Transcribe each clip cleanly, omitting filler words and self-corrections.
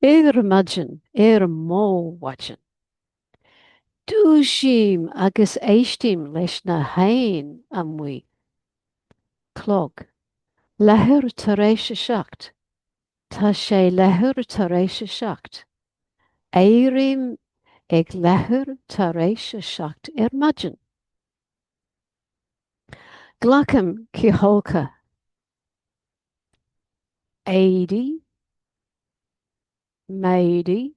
Ar maidin, ar mo mhaidin. Dúisím agus éistim leis na héin amuigh. Clog. Leathuair tar éis a 7. Tá sé leathuair tar éis a 7. Éirím ag leathuair tar éis a 7 ar maidin. Glacaim cithfholcadh. Éadaí, m'éadaí,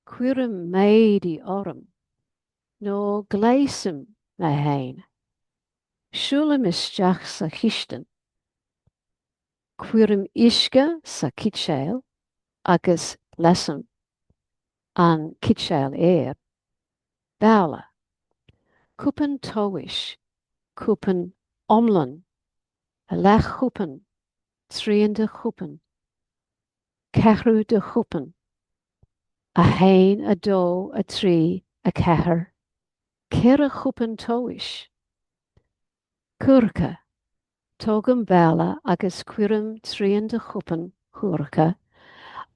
cuirim m'éadaí orm, nó gléasaim mé fhéin. Siúlaim isteach sa chistin. Cuirim uisce sa chiteal agus leasaim an citeal air. Babhla. Cupán tomhais, cupán iomlán, leathchupán, trian de chupán, ceathrú de chupán, 1, 2, 3, 4, 4 chupán tomhais. Coirce. Tógaim babhla agus cuirim trian de chupán coirce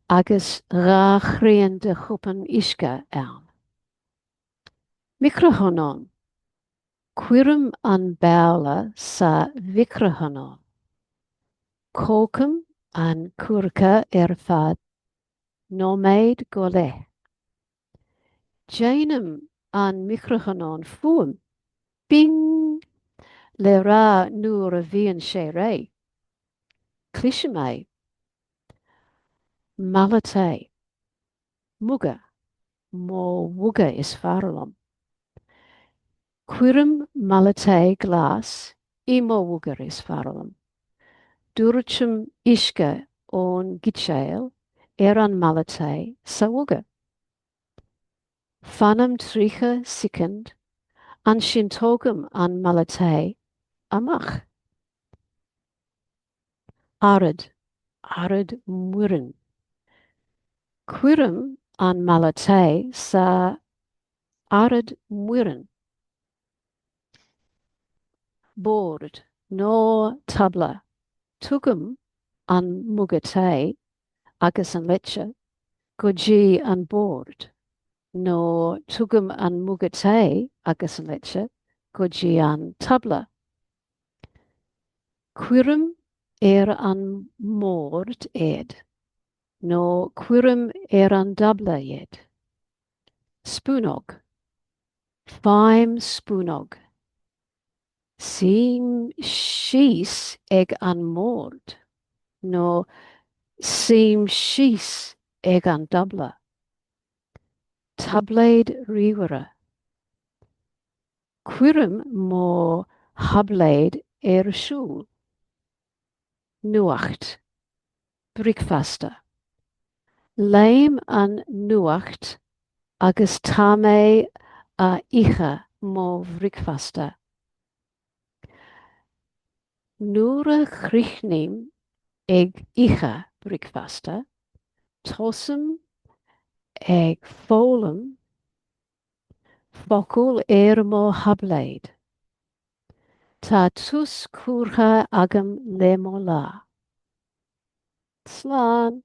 agus dhá thrian de chupán uisce ann. Micreathonnán. Cuirim an babhla sa mhicreathonnán. Cócaim an coirce ar feadh nóiméad go leith. Déanann an micreathonnán fuaim, bing, le rá nuair a bhíonn sé réidh. Clisim é. Mála tae. Muga. Mo mhuga is fearr liom. Cuirim mála tae glas i mo mhuga is fearr liom. Doirtim uisce ón gciteal ar an mála tae sa mhuga. Fanaim 30 soicind, ansin tógaim an mála tae amach. Araid, Araid Muireann. Cuirim an mála tae sa Araid Muireann. Bord nó tábla. Tugaim an muga tae agus an leite go dtí an bord nó tugaim an muga tae agus an leite go dtí an tábla. Cuirim ar an mbord iad nó cuirim ar an dtábla iad. Spúnóg. Faighim spúnóg. Suím síos ag an mbord nó suím síos ag an dtábla. Táibléad ríomhaire. Cuirim mo tháibléad ar siúl. Nuacht. Bricfeasta. Léim an nuacht agus tá mé a ithe mo bhricfeasta. Nuair a chríochnaím ag ithe bricfeasta, tosaím ag foghlaim focal ar mo tháibléad. Tá tús curtha agam le mo lá. Slán!